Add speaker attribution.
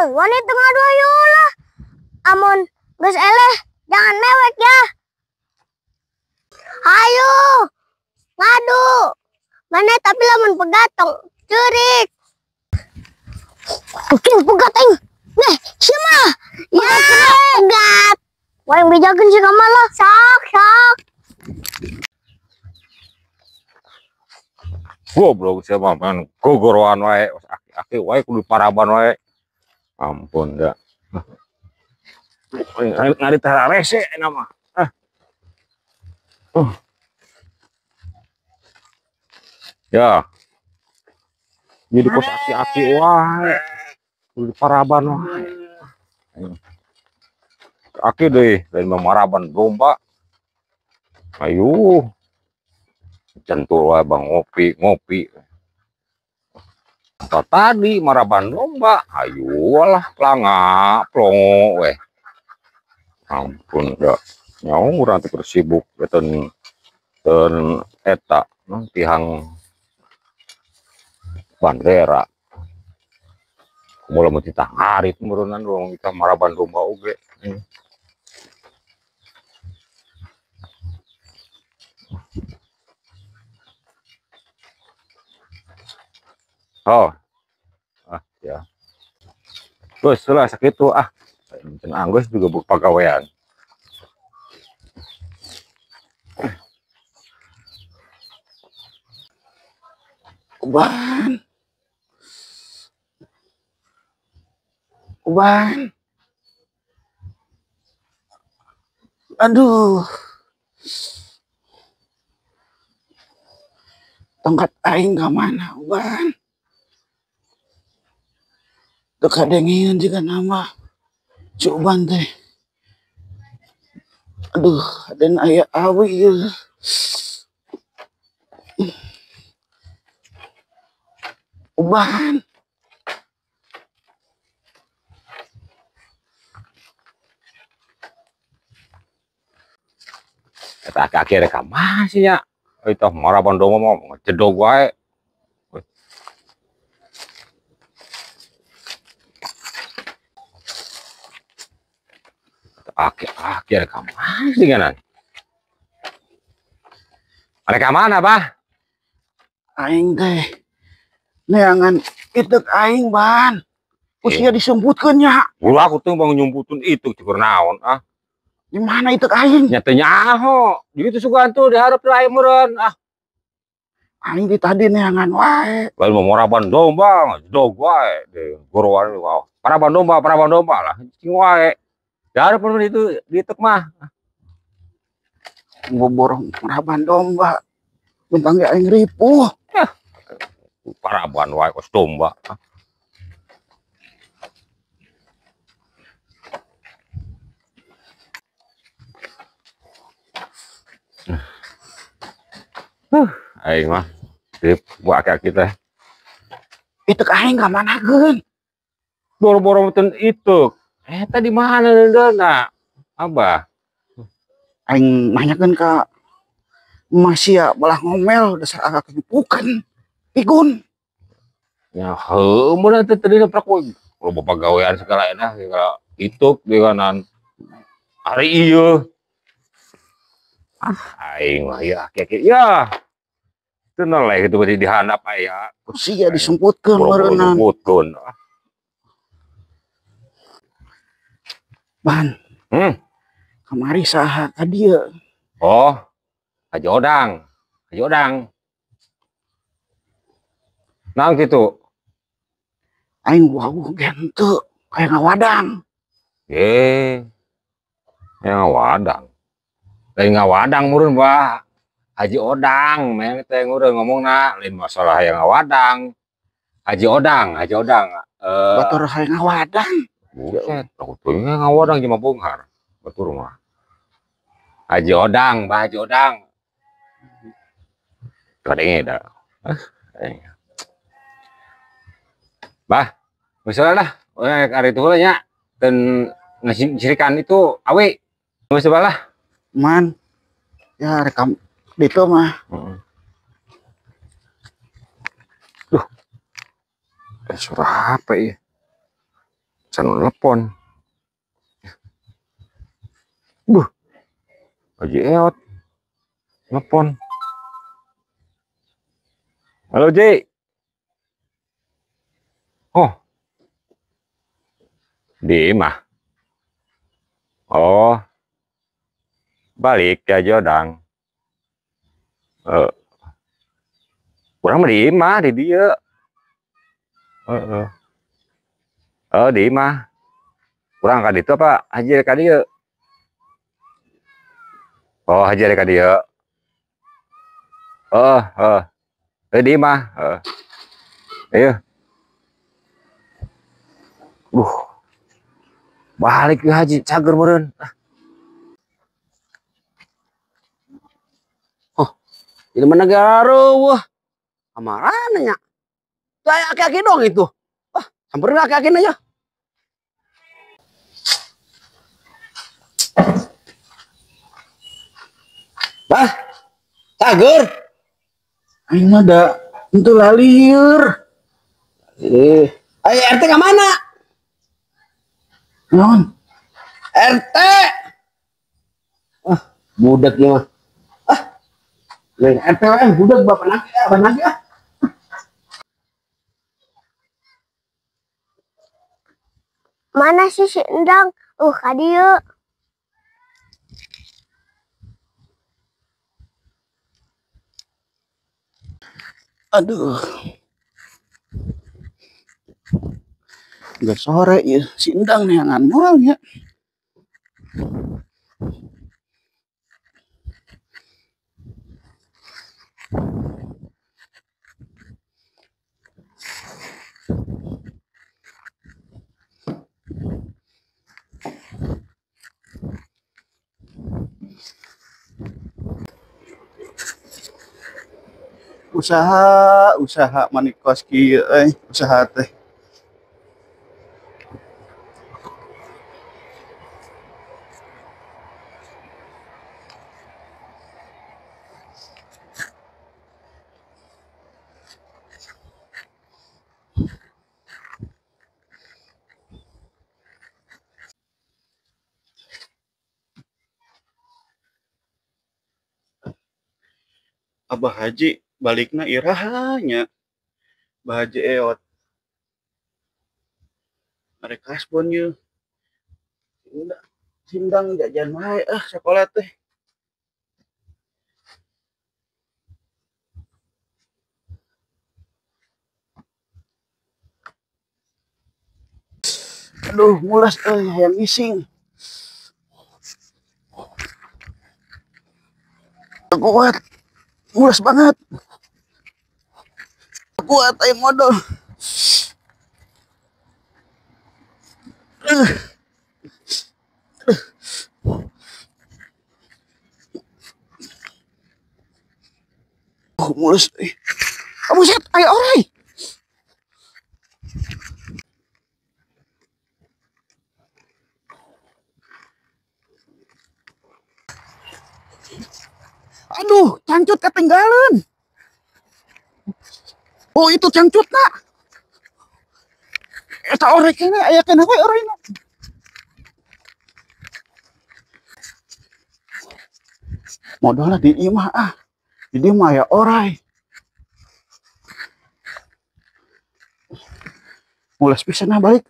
Speaker 1: Wani teu ngadu ayo lah. Amun geus eleh jangan mewek ya. Ayo ngadu. Mana tapi lamun pegat tong ceurik. Oke, pegat aing. Nih, sia mah. Ya, pegat. Wah, yang bejakeun si Kamal lah. Sok, sok.
Speaker 2: Goblok sia mah man gogoroan wae, aki-aki wae kudu paraban wae. Ampun da. Ngarit rese enak mah. Ah. Ya. Jadi kos aki-aki wae. Kudu paraban wae. Aki deui lain mah maraban domba. Ayo. Centul wae bang ngopi. Atau tadi maraban domba, ayo lah planga plongo weh. Ampun da. Nyaho urang teh sibuk ten ten eta non tihang bandera. Mula mun titah ngarit meureunnan urang kita maraban domba oge. Oh. Ah, ya. Terus lah sakitu ah. Mungkin anggus juga buk pagawean.
Speaker 3: Uban. Uban. Aduh. Tongkat aing ka mana, Uban? Teu kadengeun jiga nama si Uban teh. Aduh, aden aya awi ieu. Uban.
Speaker 2: Eta aki-aki rek ka mana sih nya? Euy tah maraban domba mah ngecedog wae. Aki-aki rek ka mana sih nganan? Rek ka mana, Bah?
Speaker 3: Aing teh neangan itek aing, Ban. Usia disumputkeun nya.
Speaker 2: Ulah aku teh bang nyumputun itu cukur naon ah.
Speaker 3: Di mana itek aing?
Speaker 2: Nya teu nyaho. Di itu sugan tuh dihareup teh aing meureun ah.
Speaker 3: Aing di tadi neangan wae.
Speaker 2: Lain mah maraban domba, dog wae de gorowan wae. Paraban domba lah. Cing wae. Dihareup meureun itu diitek mah.
Speaker 3: Boborong maraban domba. Bentang ge aing ripuh.
Speaker 2: Paraban wae kos domba. Aing mah trip buat aki-aki teh.
Speaker 3: Itek aing ka manakeun?
Speaker 2: Boro-boro ten itek. Eta di mana deundeuna? Abah.
Speaker 3: Aing nanyakeun ka Masia malah ngomel dasar agak ketipukan. Pigun.
Speaker 2: Ya heuh mun teh tadi prak loba pagawean segala enak segala ituk di kanan. Ari ieu. Ah aing mah ya aki-aki ya. Teu noleh kitu berarti dihandap aya.
Speaker 3: Sia disumputkeun meureunnan.
Speaker 2: Disumputkeun.
Speaker 3: Ban. Kamari saha ka dieu?
Speaker 2: Oh, Haji Odang. Haji Odang. Naon kitu?
Speaker 3: Aing wawuh ge henteu, aya ngawadang.
Speaker 2: Aya ngawadang. Lain ngawadang meureun, Bah. Haji Odang, men teh ngurang ngomongna lain masalah hayang ngawadang. Haji Odang, Haji Odang.
Speaker 3: Batur hayang ngawadang.
Speaker 2: Buset, aku tuh ngawadang jeung mah beunghar. Batur mah. Haji Odang, Bah Haji Odang. Kadenge da. Bah, misalnya lah, hari itu nya dan ngasih itu awi. Geus lah.
Speaker 3: Man. Ya rekam itu mah.
Speaker 2: Duh. Suara apa ya? Sanu telepon. Buh. Haji Eot. Telepon. Halo, Ji. Oh. Di imah. Oh. Balik ya Jodang. Kurang mah di imah di dia. Oh, di imah. Kurang ka ditu apa haji ka dieu? Oh, haji ka dieu. Oh, oh. Di imah. Ayo. Duh. Balik ke haji cager meureun.
Speaker 4: Oh, di mana garuh? Amarana nya. Tuh aya aki-aki dong itu. Wah, samperin aki-aki aja. Bah, cager.
Speaker 3: Aing mah da henteu lalieur.
Speaker 4: Ayo RT ka mana?
Speaker 3: Naon?
Speaker 4: RT. Ah, budak ieu mah. Ah. Neng RT we budak bapak nage ah, bapak nage ah.
Speaker 1: Mana sih si Endang? Ka dieu.
Speaker 3: Aduh. Nggak sore ya, si Endang neangan moal ya. Usaha manikos kieu euy, usaha teh. Abah Haji balikna irahanya. Bah Haji Eot. Arek kasbon ye. Sindang jajan wae ah sekolah teh. Aduh, mulas euy hayang ngising. Kuat. Mulas banget. Kuat ayo modal. Oh, mulas. Buset, ayo orai. Aduh, cangcut ketinggalan. Oh, itu cangcut nak. Eta orai kene, aya kene we oraina. Modalna di imah ah. Di dieu mah aya orai. Mulas pisan ah balik.